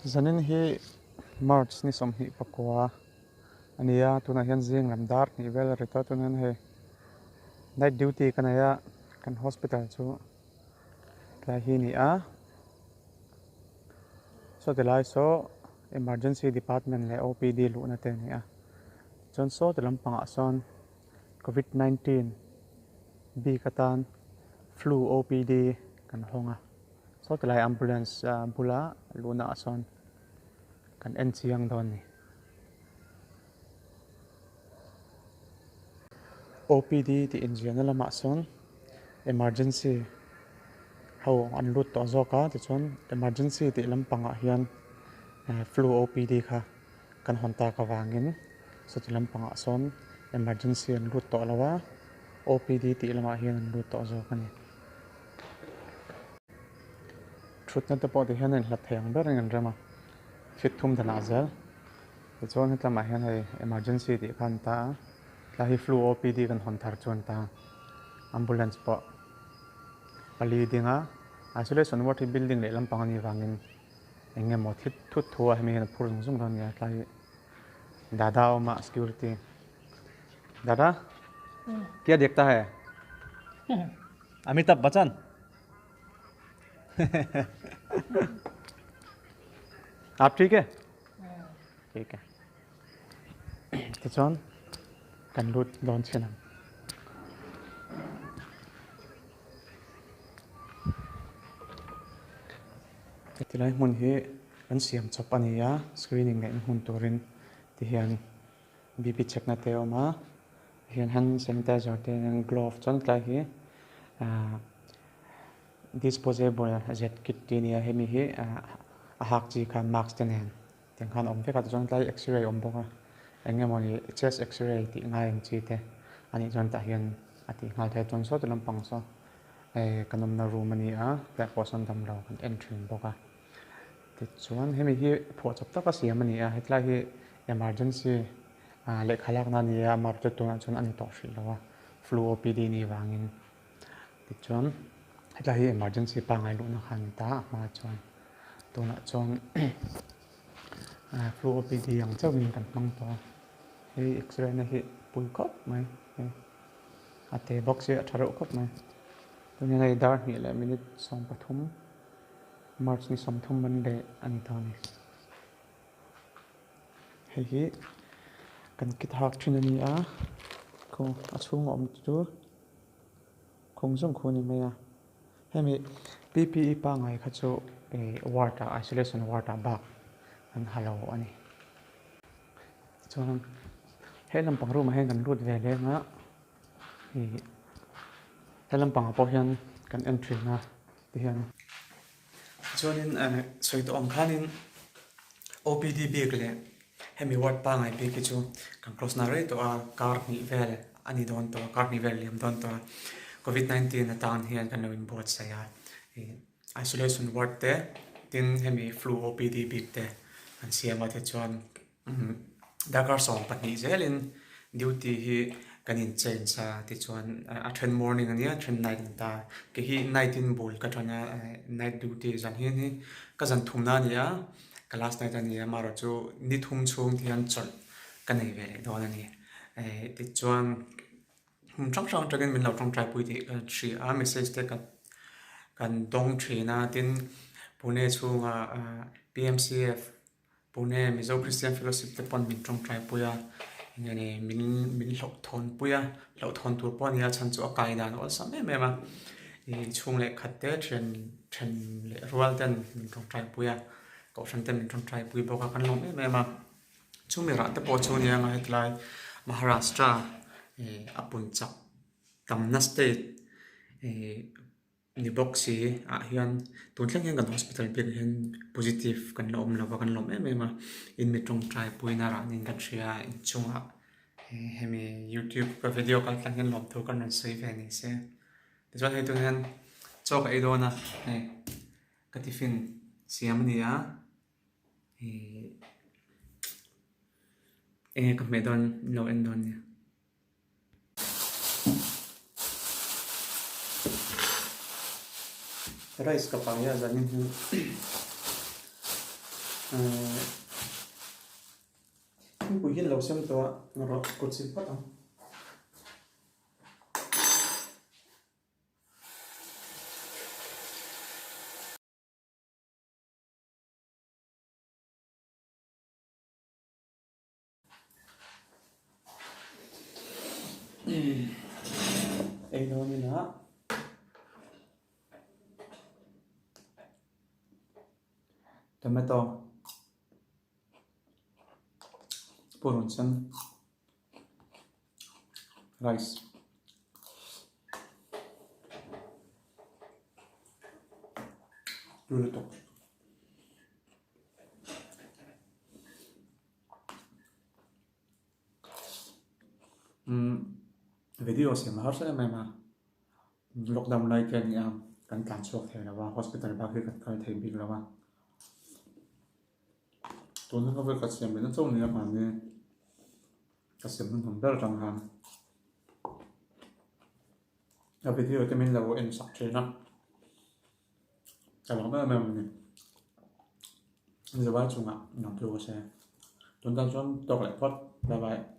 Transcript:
Zanin hi March ni 24 a ni a, tunah hian zing lam dar hnih vel a ri tawh a, tunah hian hei night duty ka nei a, kan hospital chu tlai hi a ni a, saw tilai saw emergency department leh OPD luhna te a ni a, chuan saw ti lampangah sawn covid 19 bik atan flu OPD kan hawng a. Saw tilai ambulance bula luhna ah sawn kan en chiang dawn a ni. OPD tih inziahna lamah sawn emergency ho an lut tawh zawk a tichuan emergency tih lampangah hian flu OPD kha kan hawn tak avangin sawti lampangah sawn emergency an lut tawh lo a OPD tih lamah hian an lut tawh zawk a ni. Thutna te pawh tihian a inhlat thei ang berin an rem a, fit thum danah zel. Tichuan hetlamah hian hei emergency tih kha an ta a, tlai hi flu OPD kan hawn thar chu an ta a, ambulance pawh pali ding a, isolation ward hi building leh lampang a nih vangin eng emaw thil thut thu ah hemi hian a phur zung zung dawn a ni a, tlai hi dada a awm a security. Dada kya dekhta hai? Amitabh Bachchan आप ठीक है ठीक है tichuan kan lut dawn chin ang. Tilai hmun hi an siam chawp a ni a screening neihna hmun turin tihian BP check na te a awm a hian hand sanitizer te hian glove chuan tlai hi ahh disposable z kit tih a ni a hemi hi ahh a hak chi kha mask te nen tiang khan a awm vek a tichuan tlai x-ray a awm bawk a eng emawni chest x-ray tih ngai ang chi te a nih chuan tah hian a tih nghal theih a chuan sawti lampang saw eh kan awmna room a ni a tlai pawh sawn damlo kan en thin bawk a. Tichuan hemi hi phuahchawp taka siam a ni a, hetlai hi emergency lehkha lakna a ni a, amah chu tunah chuan a ni tawh hrih lo a, flu OPD ni vangin. Tichuan hetlai hi emergency pangngai luhna kha a ni ta a hma chuan tunah chuan flu OPD ang chauhin kan hmang tawh a, hei x-ray na hi pui khawp mai hei a te bawk si a tha reuh khawp mai. Tunah hian hei dar hnih leh minute 13. March ni 30 Monday a ni ta a ni. Hei hi kan kit hak thin a ni a, khu a chhunga awm te chu khung zawng khu a ni mai a. Hemi PPE pangngai kha chu ih ward ah isolation ward ah bak an ha lo a ni. Chuan he lampang room ah hian kan lut ve leng a ih he lampangah pawh hian kan en thin a. Tihian chuanin sawi tawh ang khanin OPD bik leh hemi ward pangngai bik hi chu kan close na rei tawh a, kar hnih vel a ni dawn tawh a, kar hnih vel a liam dawn tawh a, covid 19 atan hian kan lo inbuatsaih a, ih isolation ward te tin hemi flu OPD bik te an siam a tichuan. Darkar 12 zelin duty hi kan in change a tichuan a then morning a nia a then night a ni ta kei hi night in bul ka tan a night duty zan hian hi ka zan thumna a ni a ka last night a ni a amaherawh chu ni thum chhung te hian chawlh ka nei ve leh dawn a ni tichuan hmun hrang hrang atangin min lo tawngtai pui tih ka hria a message te kan dawng thin a tin Pune chhunga P_M_C_F. Pune Mizo Christian Fellowship te pawn min tawngtai pui a, enge ni min min hlauhthawn pui a, hlauhthawn tur pawh a ni a chhan chu a kai dan a awlsam em em a, ih chhung leh khat te thian then leh rual ten min tawngtai pui a, kohhran ten min tawngtai pui bawk a kan lawm em em a, chumi rah te pawh chu nia nga hetlai Maharashtra ih a pun chak tamna state ih. Ni bawk si ah hian tun thleng hian kan hospital biak ah hian positive kan la awm lova kan lawm em em a in mi tawngtai puina rah niin kan hria a inchungah hemi youtube ka video kal tlang hian lawmthu kan rawn sawi ve ni se tichuan hei tunah hian chaw ka ei dawn a hei ka tiffin siam a ni a ihh enge ka hmeh dawn in lo en dawn nia. Rice ka pai a zanin hi. Thingpui hi an lo sem tawh a, rawh kut sil phawt ang. Ei dawn ila tomato purun sen rice tui lutuk. Video siam a harsa em em a, lockdown lai te a ni a, kan tlan chhuak thei lo a, hospital bak hi kan kal thei bik lo a, tuna khawvel ka siam leh na chauh ni avangin ka siam hnuhnawm ber atang khan a video te min lo en sak thin a. Ka lawm em em a ni. Zirlai chungah nuam thu ka hre. Tun tan chuan tawk leh phawt. Bye bye.